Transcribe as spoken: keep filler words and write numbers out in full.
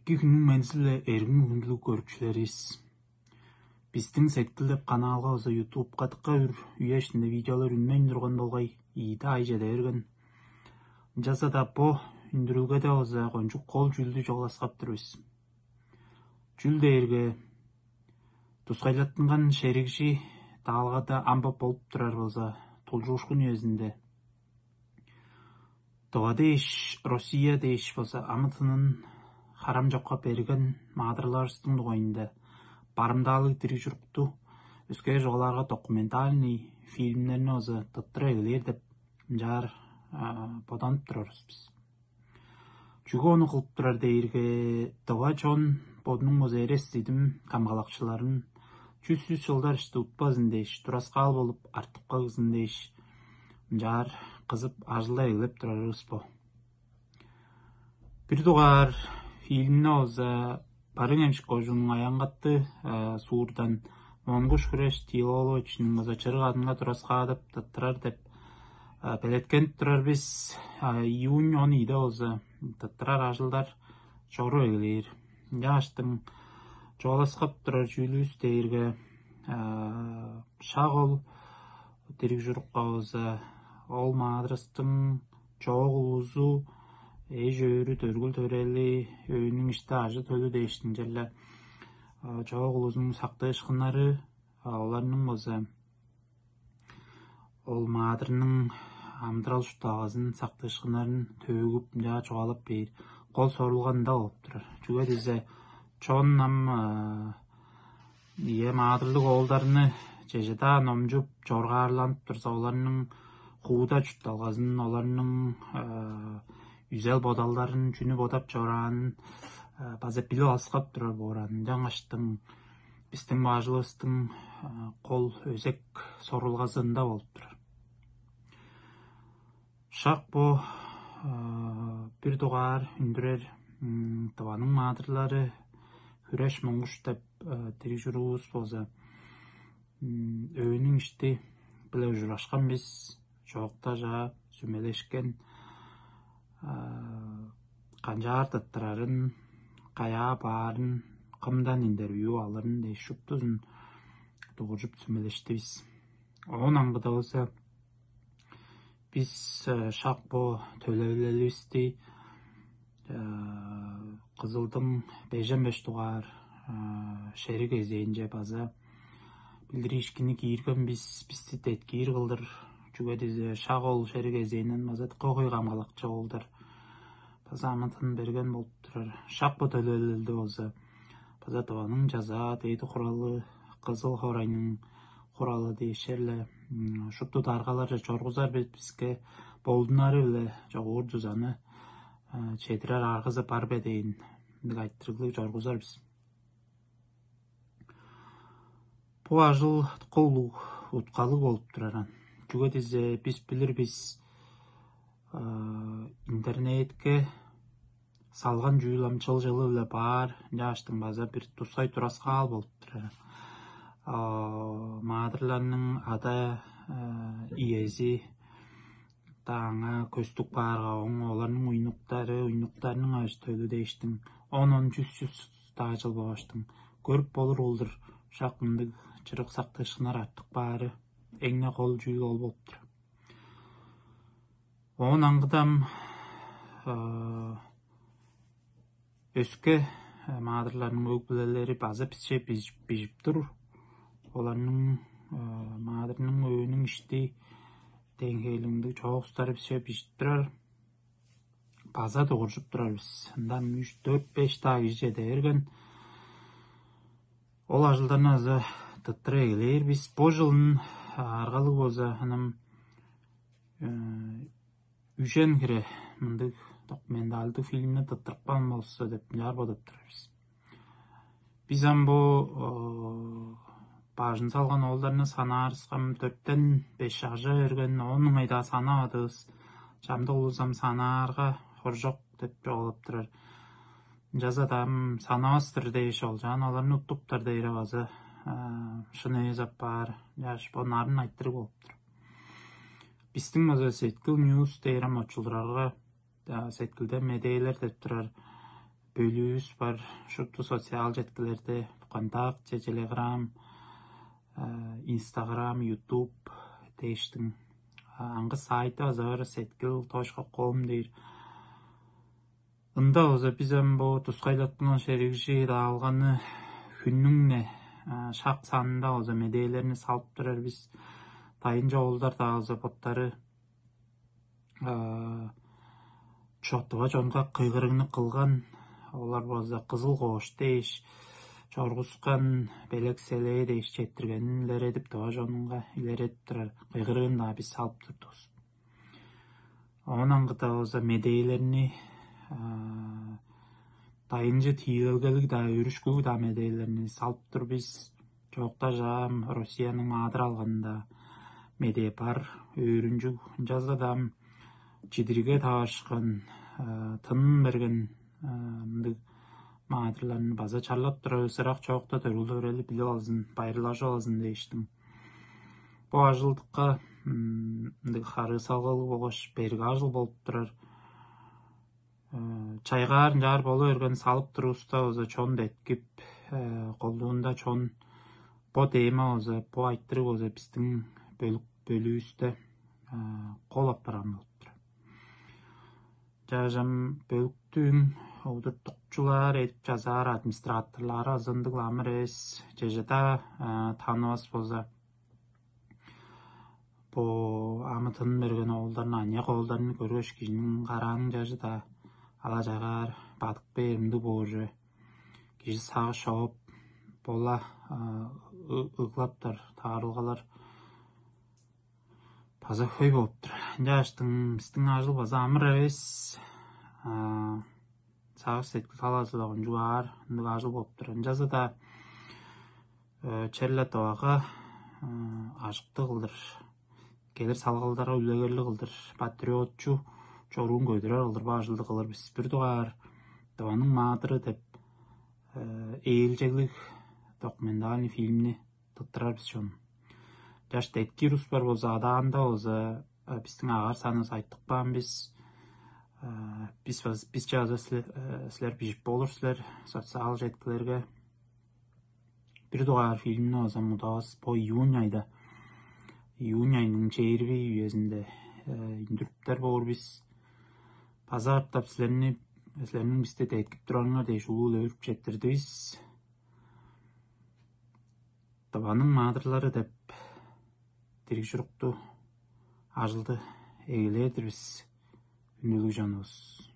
Эки хүннүң мензиле эргин хүндүлүг көрүкчүлерис. Бистиң сеткил деп каналга база ютубка дыка үр үе ишинде видеолар үнмейн турган болгай, ийиде ай чеде берген. Ынчалза-даа бо үндүрүлгеде база кончуг кол чүүлдү чугааласкап тур бис. Чүл дээрге тускайлаттынган шеригжи даалгада ам боп болуп турар болза, тулчуушкун үезинде Тыва дээш, Россия дээш болза амытынын харам чокка берген маадырларывыстың дугайында барымдаалыг дириг чурукту өскээр чугаалаарга документальный фильмнерни база тыттыра эгелээр деп ынчаар боданып турарывыс бис. Чүге ону кылып турар дээрге, дыва чон бодунуң база эрес дидим камгалакчыларын чүс-чүс чылдар ишти утпазын дээш, тураскаал болуп артып кагзын дээш, ынчаар кызып ажылдай эгелеп турарывыс бо. Бир дугаар фильмни болза Барыын-Хемчик кожууннуң Аянгаты суурдан Монгуш Хүреш Тиилоловичиниң база чырык адынга тураскаадып тыттырар деп белеткенип турар бис. Июнь он ийиде болза тыттырар ажылдар чоруп эгелээр. Ынчааштың чугааласкап турар чүүлүвүс дээрге шак ол дириг чурукка болза ол маадырыстың чоок улузу, эш-өөрү, төргүл-төрели, өөнүң ишти ажы-төлү дээштиң черле чоок улузунуң сактыышкыннары, оларның болза ол маадырның амыдырал чуртталгазын, сактыышкыннарын төөгүп, ынчаа чугаалап бээр кол сорулга ында болуп турар. Чүге дизе чон ам ийе маадырлыг оолдарны чеже-даа номчуп, чоргаарланып турза, оларның хууда чуртталгазын, оларның үзел бодалдарын, чүнү бодап чораанын база билип алыскап турар боор аан. Ынчангаштың бистиң бо ажылывыстың кол өзек сорулгазы ында болуп турар. Шак бо бир дугаар үндүрер Тываның маадырлары Хүреш Монгуш деп дириг чуруувус болза өөнүң ишти-биле ужурашкан бис, чоокта чаа сүмелешкен, канчаар тыттырарын, каяа баарын, кымдан интервью алырын дээш шуптузун дугуржуп сүмелештивис. Оон аңгыда болза бис шак бо төлевилеливисти Кызылдың бежен беш дугаар шериг кезээнче база билдириишкинни киирген бис, бисти деткиир кылдыр, чүге дизе шак ол шериг кезээнден база дыка хөй камгалакчы оолдар база амытын берген болуп турар. Шак бо төлевилелди болза база Тываның Чазаа Дээди Хуралы, Кызыл хоорайның хуралы дээш черле шупту даргаларже чоргузар бис, биске болдунары-биле чогуур дузаны чедирер аргызы бар бе дээн ындыг айтырыглыг чоргузар бис. Бо ажыл дыка улуг уткалыг болуп турар аан. Чүге дизе бис билир бис интернетке салган чүүл ам чыл-чылы-биле баар, ынчааштың база бир тускай тураскаал болуп турар. Маадырларның ада иези дааңа көстүк баарга, оң оларның уйнуктары, уйнуктарның ажы-төлү дээштиң, он он чүс чүс даа чыл болгаштың көрүп болур улдур шак мындыг чырык сактыышкыннар артып баары эң-не кол чүүл ол болуп тур. Оон аңгыдам өске маадырларның өг-бүлелери база бисче бижип тур. Оларның маадырның өөнүң ишти деңгээлиндиг чоокустары бисче бижип турар. База дугуржуп турар бис. Ындан үч, дөрт, беш даа кижи чеде берген. Ол ажылдарны азы тыттыра эгелээр бис. Бо жылын аргалыг болза, ынам үжен хире мындыг документалдыг фильмни тыттырып каан болза деп мынчаар бодап турар бис. Бис ам бо бажын салган оолдарны санаарыскам, дөрттен беш ажа берген, оон ыңай-даа санавадывыс. Чамдык улус ам санаарга хоржок деп чугаалап турар. Ынчалза-даа ам санавас-тыр дээш, олчаан оларны уттуптар дээри база шын эвес апаар. Чаш бо нарын айтырыг болуп тур. Бистиң база Сеткил Ньюс дээр ам очулдурарга, сеткилде медээлер деп турар бөлүүвүс бар, шупту социал четкилерде: ВКонтакте, Телеграм, Инстаграм, Ютуб дээштиң. Аңгы сайты база бар, сеткил точка ком дээр. Ында болза бис ам бо тускайлаткан шеригжи даалганы хүннүң-не шак санында болза медээлерни салып турар бис. Дайынча оолдар-даа болза боттары чоттуга чонга кыйгырыгны кылган, олар болза кызыл коош дээш чоргускан, белек селээ дээш четтиргенин илередип, дыва чонунга илередип турар кыйгырыын-даа бис салып турдувус. Оон аңгыда болза медээлерни дайынчы тиилелгелиг-даа, өөрүшкүлүг-даа медээлерни салып тур бис. Чоокта чаам Россияның маадыр алганында медээ бар, өөрүнчүг, ынчалза-даа ам чидириге таварышкан, тын берген мындыг маадырларны база чарлап турар, ысырак чоокта төрүлүп өрели билип алзын, байырлажып алзын дээштиң. Бо ажылдыкка мындыг харыысалгалыг болгаш берге ажыл болуп турар. Чайгаар ынчаар болу берген салып турувуста база чон деткип, колдуунда чон бо тема болза, бо айтырыг болза бистиң бөлүк бөлүүвүсте кол апарган болуп тур. Чажам бөлүктүң удуртукчулаар, эдип чазаар администраторлары азындыгламыр эвес, чежеда танывас болза, бо амытын берген оолдарны, аныяк оолдарны көргеш, кижиниң карааның чажы-даа ала чагаар бадык бээр ындыг боорже, кижи сагыш чогуп, бола ыглаптар таарылгалар база хөй болуптур. Ынчааштың бистиң ажыл база амыр эвес, сагыш-сеткил талазы-даа кончугаар ындыг ажыл болуптур. Ынчалза-даа черле Тывага ажыктыг кылдыр, келир салгалдарга үлегерлиг кылдыр, патриотчу чоруун көдүрер кылдыр бо ажылды кылыр бис. Бир дугаар «Тываның маадыры» деп ээлчеглиг документальный фильмни тыттырар бис чон. Чаш деткир ус бар болза, адаанда болза, бистиң агар санывыс айтып каан бис. Бис бис чааза силер бижип болур силер социал четкилерге. Бир дугаар фильмни база мудавас бо июнь айда, июнь айының чээрби үезинде үндүрүптер боор бис. База катап силерни, силерниң бисти деткип турарыңар дээш улуу-биле өөрүп четтирдивис. «Тываның маадырлары» деп дириг чурукту ажылды эгелээр-дир бис, хүндүлүг чонувус.